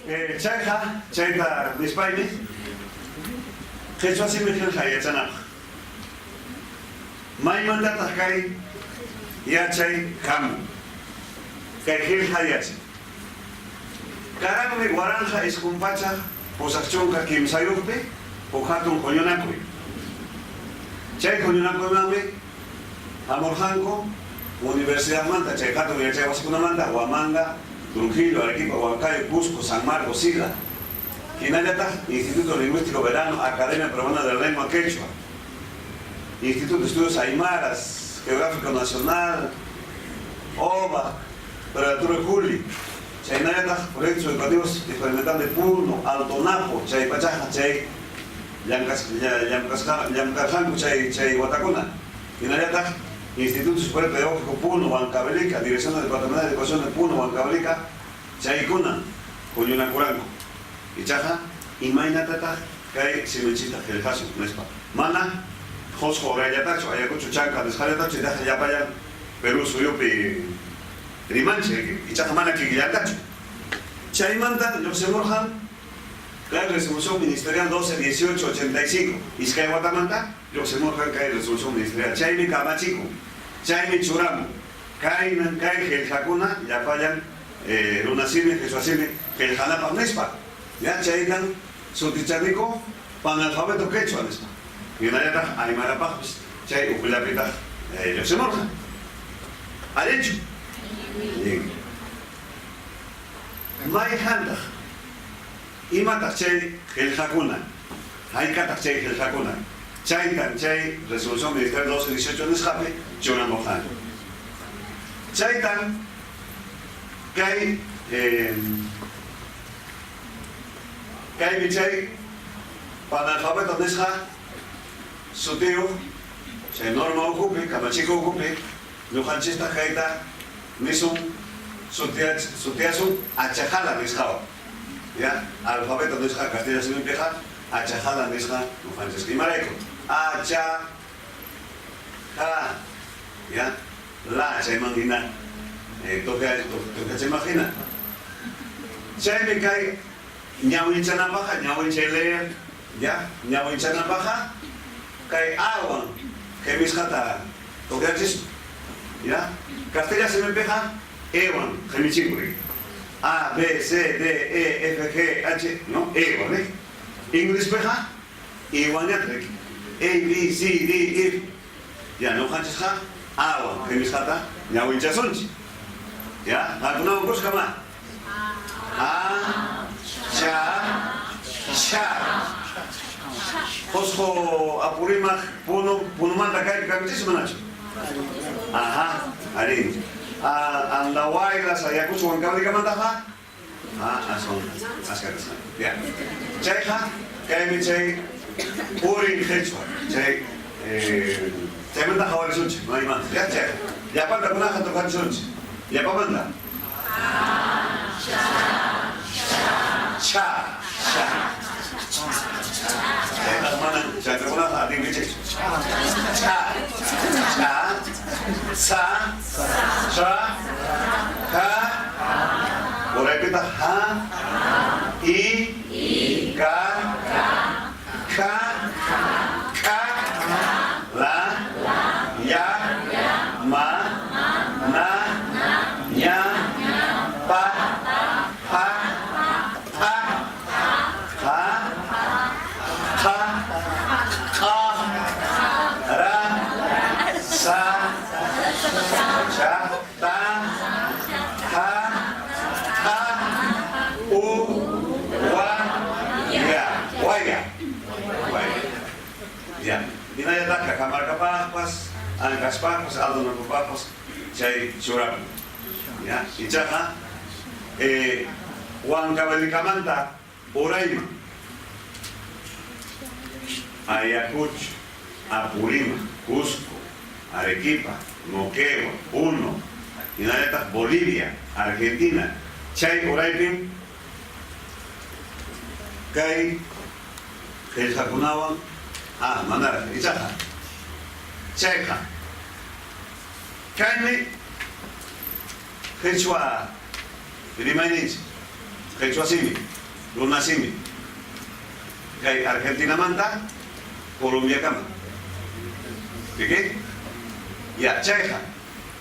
Chayqa, chayta nispaymi, qhichwa simi qillqa yachanapaq. Maymantataq kay yachay hamun? Kay qillqa yachay. Karanmi 1983 pi huk hatun huñunakuy. Chay huñunakuymanmi hamurqanku universidadmanta, chay hatun yachay wasikunamanta, Huamanga, Trujillo, Arequipa, Huancayo, Cusco, San Marcos, Sila. Hinallataq Instituto Lingüístico Verano, Academia Peruana de la Lengua Quechua, Instituto de Estudios Aymaras, Geográfico Nacional, OVA, Prelatura Juli, chaynallataq Proyectos Educativos Experimental de Puno, Alto Napo, chay pachaqa chay llamkasqa llamkarqanku chay watakuna. Hinallataq Instituto Superior Pedagógico Puno, Huancavelica, Dirección del Departamento de Educación de Puno, Huancavelica, chaykuna huñunakuranku. Ichaqa imaynatataq kay siminchikta qillqasun nispa. Mana Qusqu urayllatachu, Ayacucho Chanka nisqallatachu, chaytaqa llapallan Perú suyupi rimanchik, ichaqa mana kikillantachu. Chaymanta lluqsimurqan kay Resolución Ministerial 12 18 85, iskay watamanta lluqsimurqan kay Resolución Ministerial, chaymi kamachikun, chaymi churamun kaynan kay qillqakuna llapallan runasimi, qhichwasimi qillqanapaq nispa. Ya chaytan sutichaniku panalfabeto quechua nispa. Hinallataq aymarapaqpis chay ukullapitaq lluqsimurqan. Allinchu? Allin. Mayqantaq? Imataq chay qillqakuna? Haykataq chay qillqakuna? Chaytan chay Resolución Ministerial 12 18 nisqapi churamurqanku. Chaytan kaymi chay panalfabeto nisqa sutiyuq chay norma ukupi, kamachiku ukupi, ñuqanchistaq kayta nisun sutiyasun achajala nisqawan. Ya, alfabeto nisqa kastilla simipiqa achajala nisqa ñuqanchisqa. Imarayku? A, cha, ja, ya, la chayman hina tuqyachayman hina. Chaymi kay ñawinchanapaqqa, ñawinchay leer, ya, ñawinchanapaqqa kay awan qimisqata tuqyachispa. Ya, kastilla simipiqa ewan qimichinku. A, B, C, D, E, F, G, H, no, ewan, eh? Inglespiqa iwanñataq, A, B, C, D, F. Ya, ñuqanchisqa awan qimisqata ñawinchasunchik. Ya, qamkunawan kuska ma. A, cha, cha. Qusqu, Apurímac, Puno, Punomanta kaypi kankichis manachu? Aha, arí. Andahuaylas, Ayacucho, Huancavelicamantaqa? Ah, aswan askha kasqanku. Ya. Chayqa kaymi chay urin qhichwa. Chay chaymanta qhawarisunchik, maymanta. Ya, chayqa. Llapanta kunaqa tuqarisunchik. Llapamanta. Cha, cha. Chaytaqa manan chaytakunaqa atinkichikchu. Cha, cha, sa, cha, ja, uraypitaq ha, i, ka, kha, k'a, la, ya, ma, na, ña, pa, pha, pha, qa, qha, q'a, ra, sa, cha, ta, tha, tha, u, wa, ya, waya, waya. Ya. Hinallataq Cajamarcapaqpas, Ancaspaqpas, Alto Nampopaqpas chay churakun. Ya. Ichaqa Huancavelikamanta urayman Ayacucho, Apurímac, Cusco, Arequipa, Moquegua, Puno, hinallataq Bolivia, Argentina, chay uraypim kay qillqakunawan manaraq ichaqa chayqa kaymi qhichwa rimayninchik. Qhichwa simi, runa simi. Kay Argentinamanta Colombiakama. Riki? Ya, chayqa.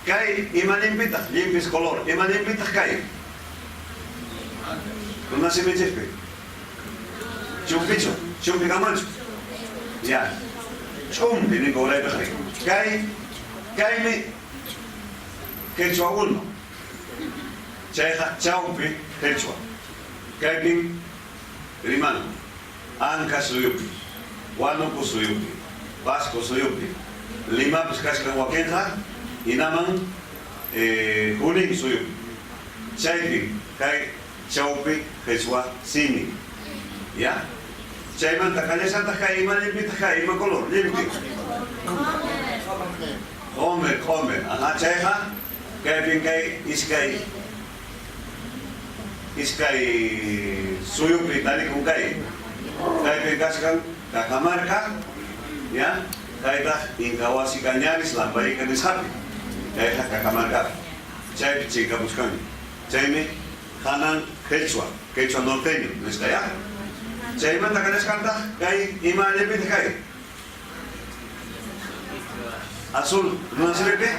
Kay ima llimpitaq? Llimpis color. Ima llimpitaq kay? Runa simichikpi. Chumpichu? Chumpi kanmanchu? Ya. Ch'umpi ninku uraypiqa. Kay, kaymi quechua 1. Chayqa chawpi quechua. Kaypin rimanku Ancash suyupi, Huánuco suyupi, Pasco suyupi, Limapis kachkan wakinqa, hinaman Junín suyupi. Chaypin kay chawpi qhichwa simi. Ya? Chaymanta kallashantaq kay ima llimpitaq kay ima color llimpi? Q'umir, q'umir. Aha, chayqa kaypin kay iskay iskay suyupi tarikun kay. Kaypin kachkan Cajamarca, ya, kaytaq Incahuasi Cañaris, Lambayeque nisqapi. Kayqa Cajamarcapi. Chaypi chinkapuchkanña. Chaymi hanan qhichwa, quechua norteño nisqa, ya. Chaymanta kallashkantaq kay ima llimpitaq kay? Azul, runa simipi?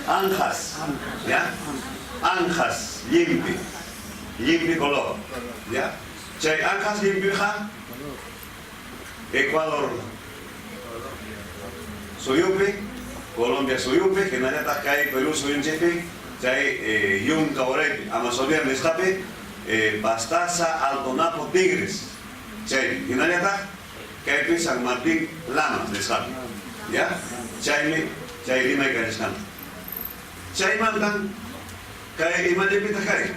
Anjas, ya. Anjas, llimpi. Llimpi color, ya. Chay anjas llimpiqa Ecuador suyupi, Colombia suyupi, hinallataq kay Perú suyunchikpi, chay yunka uraypi, Amazonia nisqapi, Pastaza, Alto Napo, Tigres, chaypi. Hinallataq kaypi San Martín, Lamas nisqapi, ya. Chaymi chay rimay kallasqanta. Chaymantan kay ima llimpitaq kay?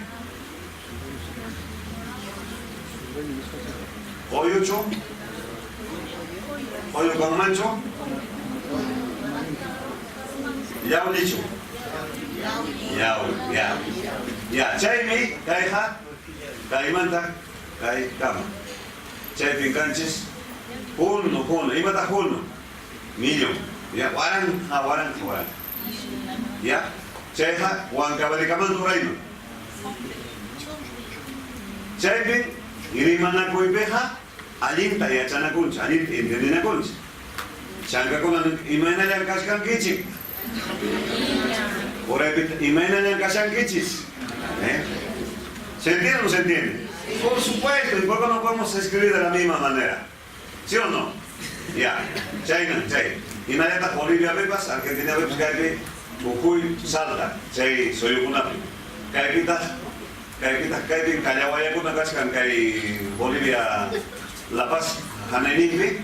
Quyuchu? Quyu kanmanchu? Llawlichu? Llawli, ya. Ya, chaymi kayqa kaymanta kaykama. Chaypin kanchis hunu, hunu. Imataq hunu? Millón. Ya, waranqa, waranqa, waranqa. Ya, chayqa Huancavelicaman urayman. Chaypin rimanakuypiqa allinta yachanakunchik, allinta entiendenakunchik. Chankakuna imaynallan kachkankichik? Uraypita imaynallan kashankichis? ¿Eh? ¿Se entiende o no se entiende? Por supuesto, ¿y por qué no podemos escribir de la misma manera? ¿Sí o no? Ya, chaynan, chay. Hinallataq Boliviapipas, Argentinapipas kaypi Jujuy, Salta, chay suyukunapi. Kaypitaq, kaypitaq kaypin kallawayakuna kachkan kay Bolivia La Paz hanayninpi,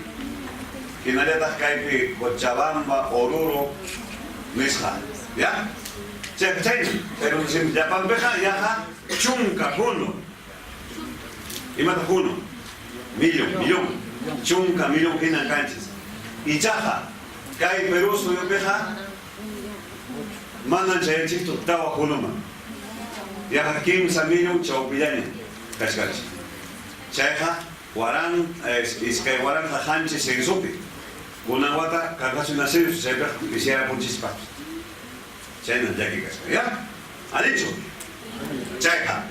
hinallataq kaypi Cochabamba, Oruro nisqa. Ya? Chayqa chaynan. Pero llapanpiqa yaqa chunka hunu. Imataq hunu? Millón, millón. Chunka millón hinan kanchis. Ichaqa kay Perú suyupiqa manan chayanchikchu tawa hunuman. Yaqa kimsa millón chawpillaña kachkanchik. Chayqa waran 2007 censopi. Kunan wata karqachu hina censo, chaypiqa pisiyarapunchispapas. Chaynan llaki kachkan. Ya? Allinchu? Chayqa,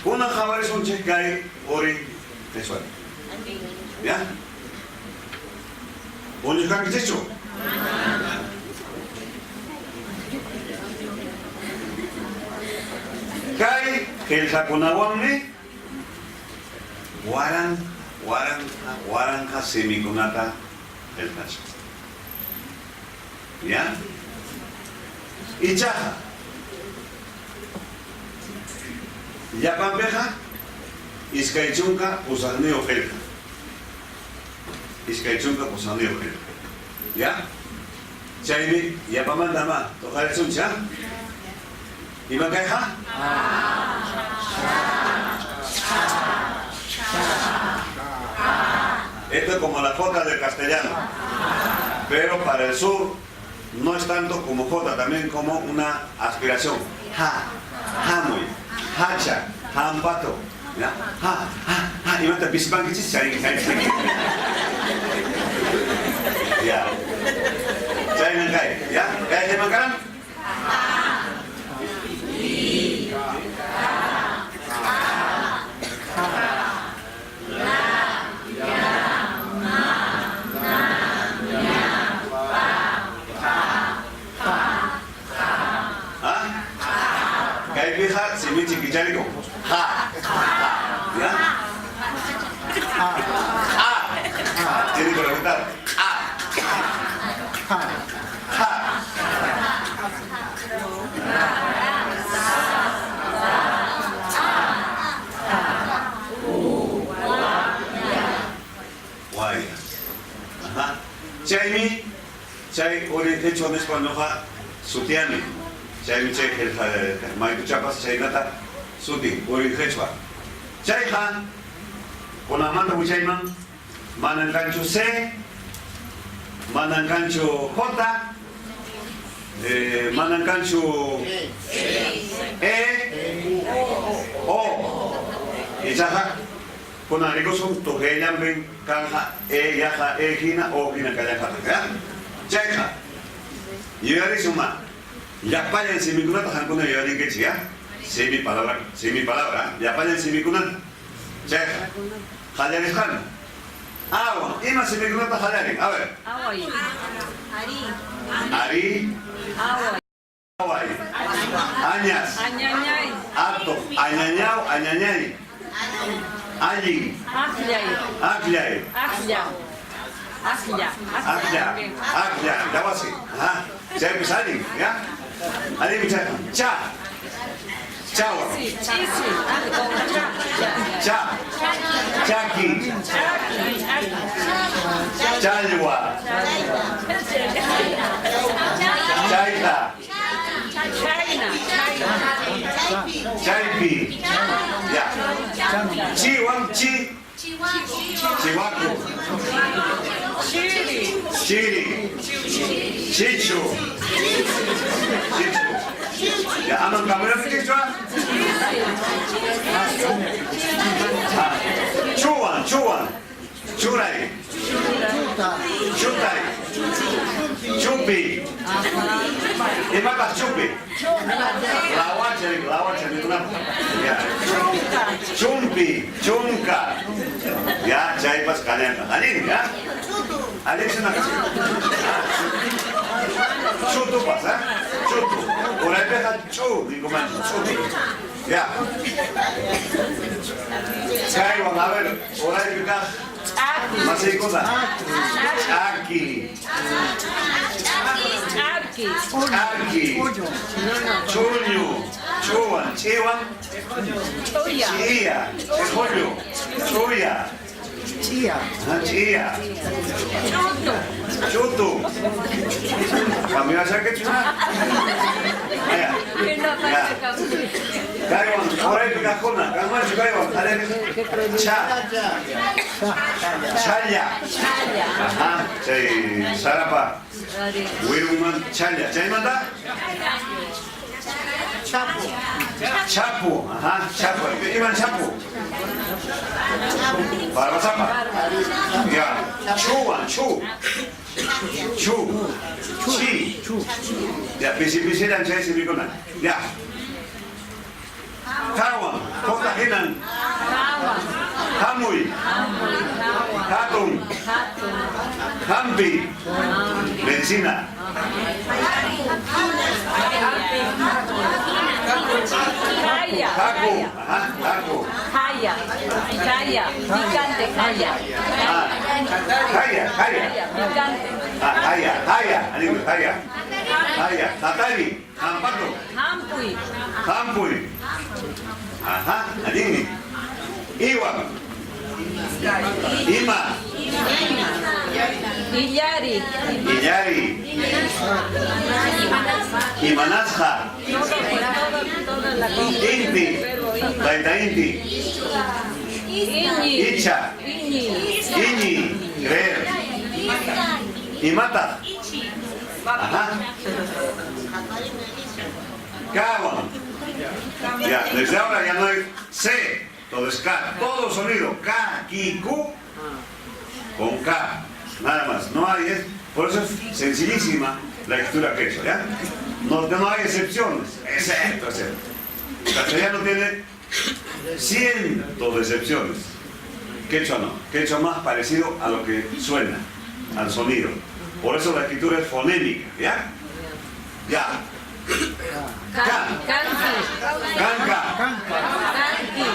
kunan qhawarisunchik kay quri qhichwata. Ya? Puñuchkankichikchu? Kay qillqakunawanmi waranqa, waranqa, waranqa simikunata qillqachkan. Ya? Ichaqa, llapanpiqa 28 qillqa. 28 qillqa. Ya? Chaymi yapamanta ama tuqarisunchik, ha? Ima kayqa? Esto es como la J del castellano, pero para el sur no es tanto como J, también como una aspiración. Ja, hamuy, hacha, hampato. Ya? Ha, ha, ha, imata pisipankichis chay, chay, chay. Ya. Chaynan kay, ya? Kay iman karan? Chaymi chay Urin Qhichwa nispa ñuqa sutiyani. Chaymi chay qillqa maytuchapas chaynata sutin, Urin Qhichwa. Chayqa kunanmanta wichayman manan kanchu C, manan kanchu J, manan kanchu E, O. Ichaqa kunan rikusun tuqyayllanpin kanqa E yaqa E hina O hina kallanqataq, ya? Chayqa yuyarisun ma llapallan simikunata qankuna yuyarinkichik, ya? Simi palabra, simi palabra, llapallan simikunata. Chayqa qallarisqani. Awan, ima simikunata qallarin? A ver. Away. Ari. Away. Away. Añas. Añañay. Atoq. Añañaw, añañay. Allin. Akllay. Akllay. Aklla. Aklla. Aklla. Aklla. Yawasi. Ajá. Chaypis allin, ya? Allinmi chayqa. Cha. Chawa. Chisi. Cha. Chaki. Challwa. Chayta. Chayna. Chaypi. Ya. Chiwan chi. Chiwaku. Chiri. Chiri. Chichu. Chichu. Ya, aman kamerapi kichwa? Ah, Chuwan, chuwan. Churay. Chutay. Chupi. Imataq chupi? Lawacha, lawacha nikunapaq. Ya. Chumpi, chunka. Ya, chaypas kallanqa. Allin, ya? Allin shinaka. Chutupas, ¿eh? Chutu. Uraypiqa chu ninkumanchik, chutu. Ya. Chaywan, a ver, uraypi kaq Ch'aki. masiykuna. Ch'aki. Ch'arki. Ch'arki. Ch'uñu. Chuwan, ch'iwan. Ch'uya. Ch'iya. Ch'iqullu. Ch'uya. Chía. Ah, Ch'iya. Ch'utu. Chutu. Cambiashakichu? Ya. Ya. Kaywan, uraypi kaqkuna, kanmanchu kaywan? Cha. Challa. Challa. Ajá, chay sarapa wirunman challa. Chaymanta? Chapo. Chapu. Ajá, chapu. Iman chapu? Barbasapa. Ya. Chuwan, chu. Chu. Chi. Chu. Ya, pisi pisilan chay simikuna. Ya. Kawan, Jota hinan, Kawan. hamuy, Hamuy. Kawan. hatun, Hatun. hampi, medicina. Kaya. Haku, ajá, haku. Kaya. Kaya. Picante. Kaya. Ah, haya, haya. Kaya. Picante. Ah, haya, haya, anime, haya. Haya, hatari, hampato, Hampuy. hampuy. Ajá, allinmi. Iwan. Ima, Illari. illari, imanasqa, Toda la cosa. inti, tayta inti, Iñi. icha, Iñi. iñi, creer. Imata. Ajá. Kawan. Ya, desde ahora ya no hay C, todo es K, todo sonido, K, Ki, Q, con K, nada más, no hay, es, por eso es sencillísima la escritura quechua, ¿ya? No, no hay excepciones, excepto, excepto. El castellano tiene cientos de excepciones, quechua no, quechua más parecido a lo que suena, al sonido. Por eso la escritura es fonémica, ¿ya? Ya. K, Kanki. kanka, Kanki.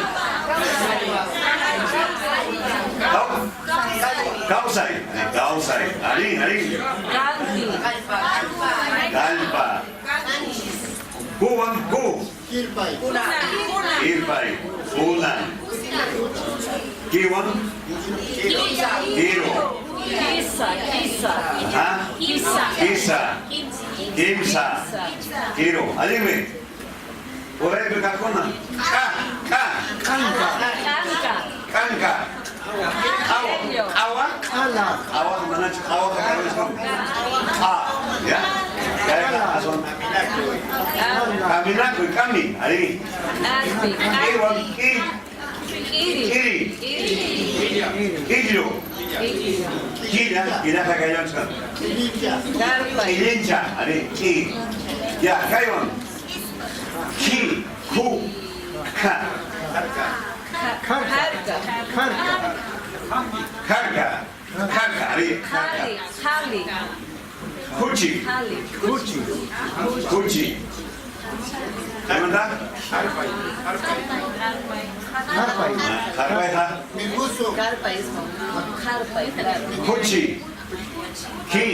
Kawsay, kawsay, alin, alin, Kanki. kallpa, Kuwan, ku, Kirpay. irpay, unan, kiwan, kiru, Kisa, kisa. Ajá. Kisa. Kisa. Kimsa. Kiru. Allinmi. Uraypi kaqkuna. K'a, k'a. Kanka. Kanka. Kanka. Awa. Awa. Awa manachu awa karushkan. A. Ya. Kayqa aswan. Kaminakuy, kami. Ahí. Aspi. Iwan, ki, Kiri. kiri. Kiri. Killu. Killa, killaqa kaywanchkan. Karpay. Killincha, ari, ki. Ya, kaywan. Ki, ku, ka. Harka. Karka. Karka. Karka, ari, karka. Hali. Hali. Kuchi. Hali. Kuchi. Kuchi. Chaymanta? Harpay. Harpayqa. Karpay es harpay. Kuchi. Ki.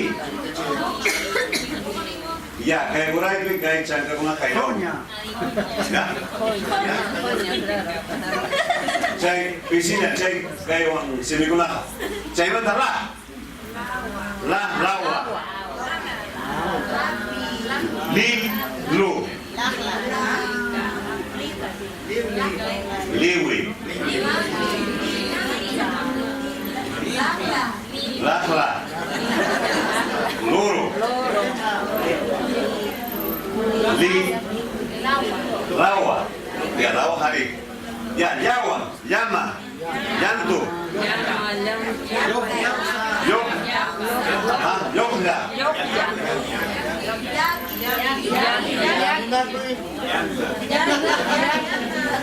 Ya, kay uraypi kay chankakuna kaylaw. Koña. Ya. Coña, claro. Chay pisina, chay kaywan simikunaqa. Chaymanta la. La, lawa. Li, lu. Liwi. Laqla. Loro. Loro. Li. Lawa. Ya, lawa hari. Ya, llawa, llama, llantu, Llama, llama. yok, ah, lloqlla, Yoqlla.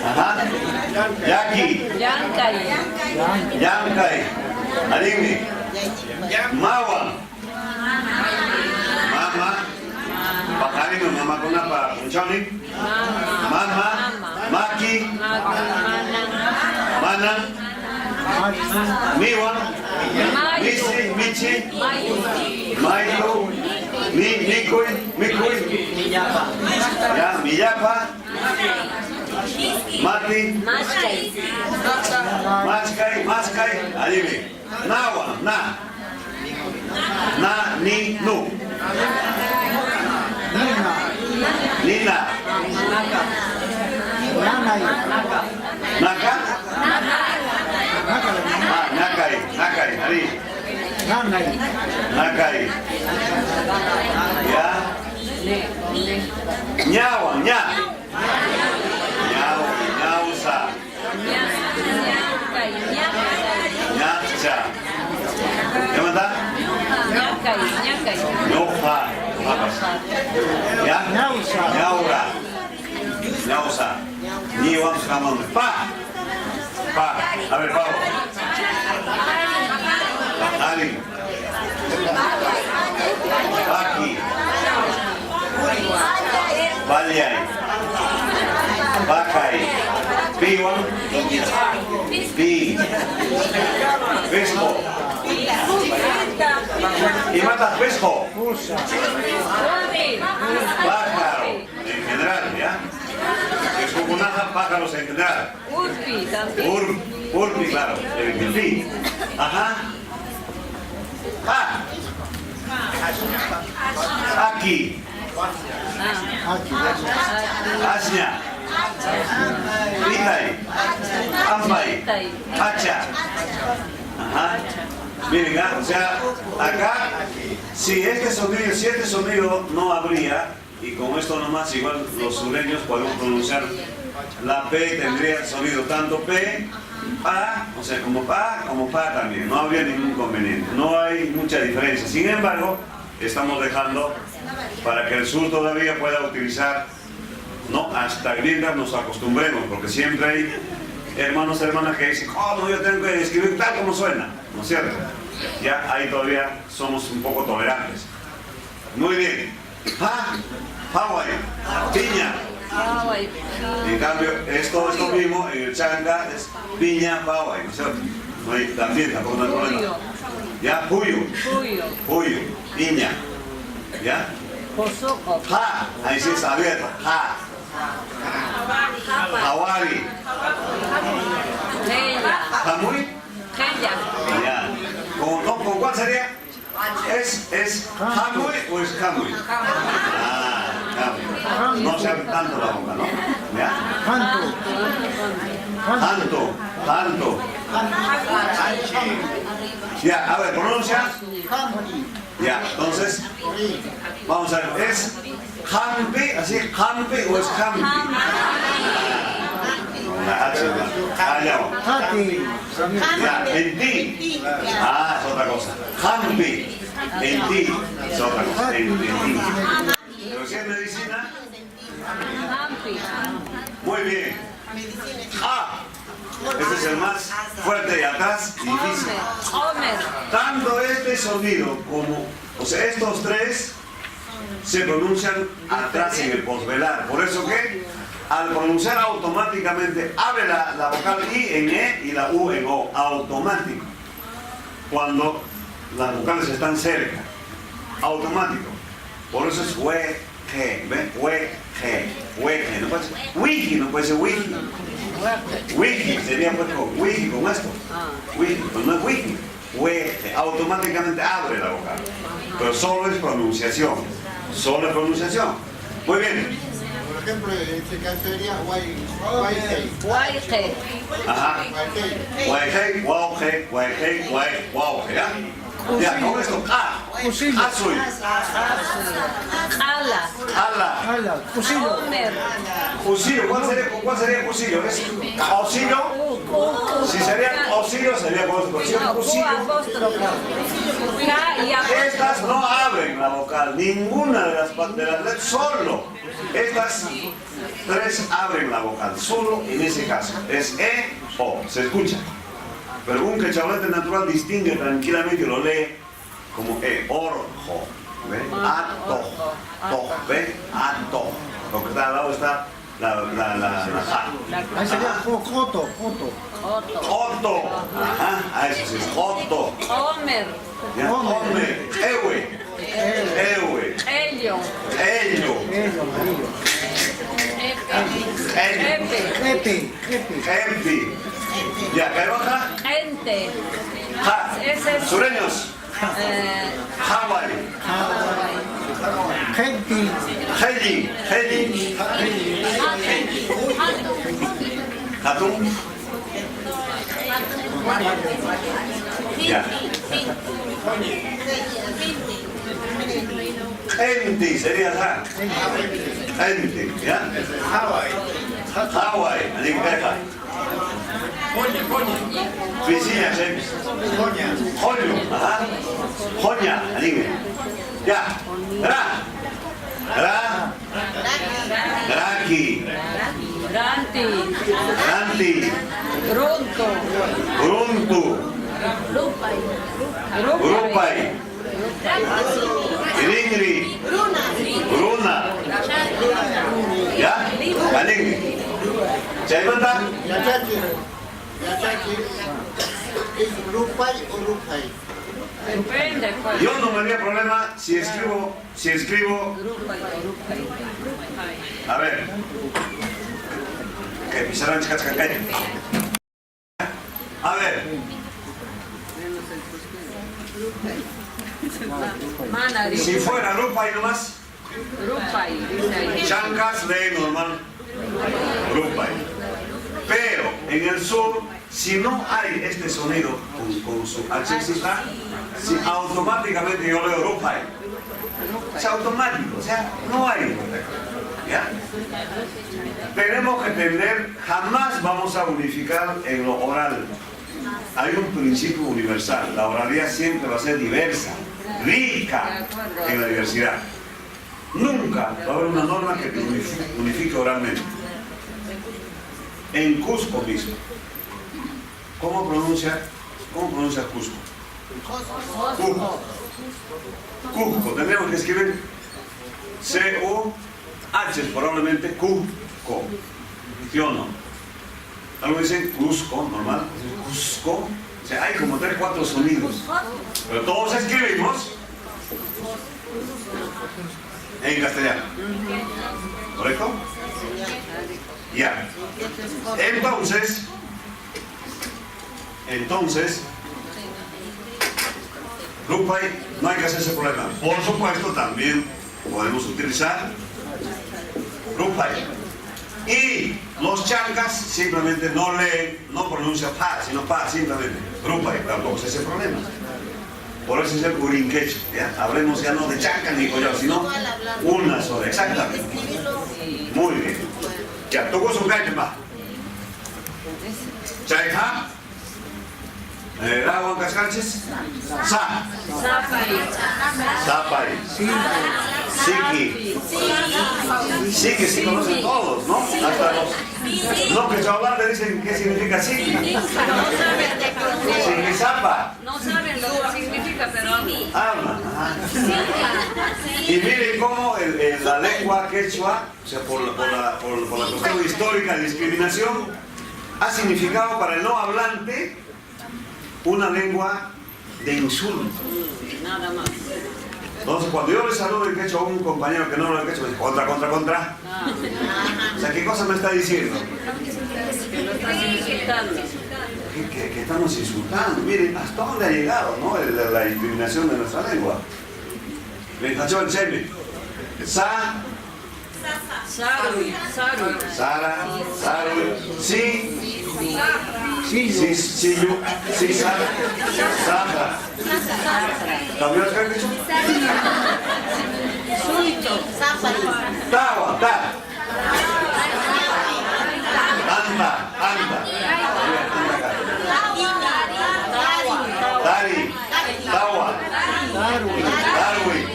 Ajá, llaki, Llankay. llamkay, allinmi, mawa, mama, paqarinmi mamakunapa p'unchawnin, mama, maki, mana, miwan, misi, michi, maytu, mi, mikuy, mikuy, ya, millapa, mati, Maskay. maskay, maskay, allinmi, nawa, na, na, ni, nu, Nina. nina, Nanay. naka, Naka. ah, nakay, nakay, ari, Nanay. nakay, ya, ñawa, ña, ñaw, ñawsa, Ñankay. ñaqcha, ¿qué? Ñankay. Ñankay. Ñuqa, ñuqapas. Ya, Ñawsa. ñawra, ñawsa, ñiwan jamón, pa, pa, a ver, pavo, paqarin, paki, pallay, pakay, piwan, pi, pisqo, imataq pisqo? Pusa. Pájaro, en general, ¿ya? Pisqukunaqa pájaros en general. Urpi también. Urpi, claro, el pi. Ajá. Pa. Aki. Aquí. Asña. Pitay. Ampay. Hacha. Ajá. Miren, ah, o sea, acá, si este sonido no habría, y con esto nomás igual los sureños podemos pronunciar la P, tendría el sonido tanto P, A, o sea, como pa también, no habría ningún inconveniente, no hay mucha diferencia. Sin embargo, estamos dejando para que el sur todavía pueda utilizar, no, hasta mientras nos acostumbremos, porque siempre hay hermanos, hermanas que dicen, oh, no, yo tengo que escribir tal como suena, ¿no es cierto? Ya ahí todavía somos un poco tolerantes. Muy bien. Pa, Hawái, piña. Hawái. En cambio, es todo esto mismo, en el chanca es piña, paway, ¿no es cierto? No hay, también, tampoco no hay problema. Ya, puyo, Puyo. puyo, piña. ¿Ya? Posoco. Ja, ahí sí es abierto, ja. Hawari. Gella. ¿Hamuy? Gella. Ya. ¿Con, no, ¿con cuál se ¿Es Hamuy o es Hamuy? Ah, Hamuy. No se abre tanto la boca, ¿no? ¿Ya? Tanto. Tanto, tanto. Ya, a ver, pronuncia. Ya, entonces, vamos a ver, ¿es Hampi, así, Hampi o es Hampi? La H, ah, ya. Ya, en ti. Ah, es otra cosa. Hampi, en ti, es otra cosa, en ti. Pero si es medicina. Hampi. Muy bien. Ah, este es el más fuerte de atrás y difícil. Homer. Tanto este sonido como, o sea, estos tres se pronuncian atrás en el posvelar. Por eso que al pronunciar automáticamente abre la vocal I en E y la U en O, automático. Cuando las vocales están cerca, automático. Por eso es W, G, ¿ve? W, G, W, G. No puede ser wiki, no puede ser wiki. Wiki sería pues con wiki, con esto. Wiki, pero no es wiki. W, G, automáticamente abre la vocal. Pero solo es pronunciación. Solo es pronunciación. Muy bien. Por ejemplo, en este caso sería Y Guayje. Ajá. G. Y, G, W, G, Y, G, Y, W, G, ¿ya? Ya, con esto, A. Azul. Ala. Ala. Ala. Cusillo. Homer. Cusillo, ¿cuál sería cusillo? ¿Es osillo? Si sería osillo, sería con esto. Si es No, Q cusillo, apóstrofe. K y apóstrofe. estas no abren la vocal, ninguna de las letras, solo estas tres abren la vocal, solo en ese caso. Es E, O, se escucha. Pero un quechablante natural distingue tranquilamente y lo lee como E, orjo, ¿ve? Ato, to, ¿ve? Ato. Lo que está al lado está la A. Ahí sería Joto, Joto. Otto. Otto. Ajá, a eso sí es Otto. Homer. Ya, Hombre, Ewe, Ewe, Ello. Ello, Ello, amarillo. Ello, Epe. Epe, Epe. Empi. Ya, ¿qué baja? Ente. Ja. Ese es. Sureños, Hawaii, Gente. Heli, Heli. Hatun. Ya. Enti sería ja. Enti, ¿ya? Hawaii, así que deja. Piscina, James. Joño, ajá. Joña, así que. Ya. Ra. Ra. Raki. Ranti. Ranti. Runto. Runtu. Rupay. Rupay. Ringri. Runa. ¿Ya? Alingri. Chaymanta. Yachachi. Yachachi. ¿Es Rupay o Rupay? Depende. Pues. Yo no me haría problema si escribo, Rupay o Rupay. a ver, que pisarán chicas. A ver, Mana si dice. fuera Rupay nomás, Rupay, dice ahí. Chancas lee normal, Rupay. Pero en el sur, si no hay este sonido con su H si automáticamente yo leo Rupay. Es automático, o sea, no hay. ¿Ya? Tenemos que entender, jamás vamos a unificar en lo oral. Hay un principio universal, la oralidad siempre va a ser diversa, rica en la diversidad. Nunca va a haber una norma que te unifique oralmente. En Cusco mismo, ¿cómo pronuncia Cusco? Cusco. Cusco, tendríamos que escribir C-U-H, probablemente Cusco. ¿Sí o no? Algunos dicen Cusco, normal. Cusco. O sea, hay como 3, 4 sonidos. Pero todos escribimos en castellano. ¿Correcto? Ya. Entonces, Rupay, no hay que hacerse problema. Por supuesto, también podemos utilizar Rupay. Y los chancas simplemente no leen, no pronuncian pa, sino pa, simplemente. Rupay, tampoco se hace problema. Por eso es el urinquecho, ¿ya? Hablemos ya no de chanca ni collao, sino una sola, exactamente. Muy bien. Ya, tukusun kaypi pa. Chayqa, rawan kasqanchis, sa. Sapay. Sapay. Siki. Siki, sí conocen todos, ¿no? Hasta los no quechua dicen qué significa siki. No saben, Siki zapa. no saben lo que significa, pero Habla. Ajá. Y miren cómo la lengua quechua, o sea, por la cuestión histórica de discriminación, ha significado para el no hablante una lengua de insulto. Nada más. Entonces, cuando yo le saludo en quechua a un compañero que no habla quechua, me dice, contra, contra, contra. Ah, O sea, ¿qué cosa me está diciendo? Que lo estás insultando. Que estamos insultando. Miren, hasta dónde ha llegado, ¿no? La discriminación de nuestra lengua. Sa, Saruy, saruy. Sara, Saruy, Si, Sí, Si, Siyu, Si, Sa, Sahra. ¿También has dicho? Suito. Tawa, ta. Anta, anta. Tari, Tawa, Darwin. Darwin,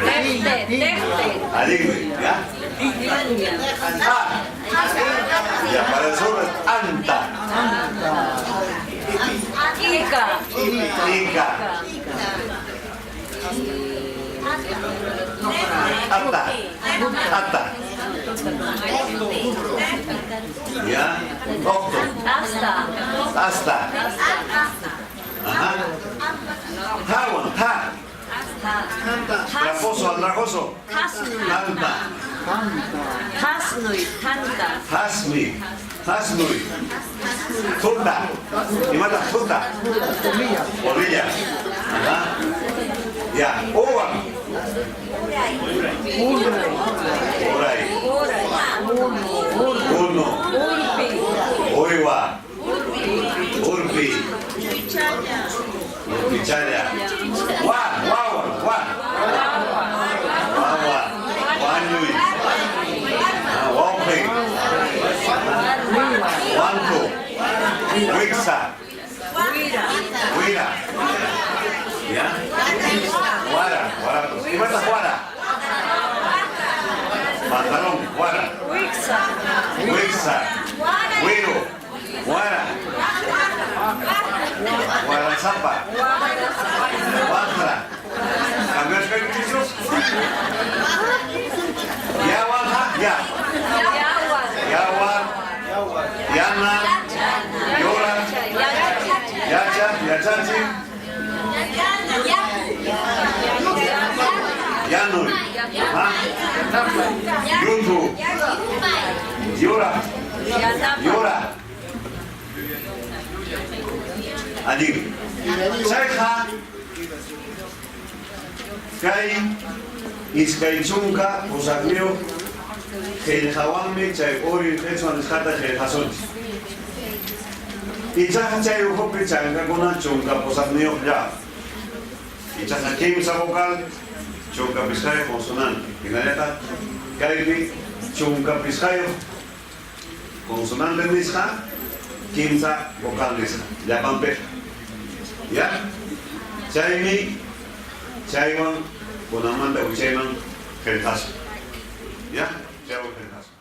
Teste, teste. Aligre, ¿ya? Ah, ya, para el sur es Anta, Ica. Ica, Ata, Ata. ¿Ya? Octo, Hasta. hasta. Ajá. Jawan, ja. Traposo, andrajoso. Hasnui. Tanta. Hasnui, tanta. Hasmi. Hasnui. Tuta. Y mata tuta. Polilla. Ajá. Ya. Uwan. Uray. Uno. Urpi. Uywa. Urpi. Urpichaya. Wa, wawa, wa. Wawa. Wañuy. Wauqi. Wanku. Wiksa. Huira. Huira. ¿Ya? Guara, guara. ¿Qué pasa, guara? Pantalón, guara. Huixa. Wiksa. Huiro. Guara. Guarazapa. Guajra. ¿Cambió el chicos? Ya, guaja, ya. Yawa. Yawa. Yana. Yora. Yacha. Yachachi. Yanuy. Ajá. Yutu. Yura. Yura. Allí. Chayqa kay iskay chunka pusaqniyuq qillqawanmi chay uri qhichwa nisqata qillqasunchik. Ichaqa chay ukhupi chankakuna chunka pusaqniyuqlla. Ichaqa kimsa vocal chunka pisqayuq consonante. Hinallataq kaypi chunka pisqayuq consonante nisqa kimsa vocal nisqa. Llapanpiqa. ¿Ya? Chaymi chaywan kunanmanta wichayman qillqasun. ¿Ya? Chaywan qillqasun.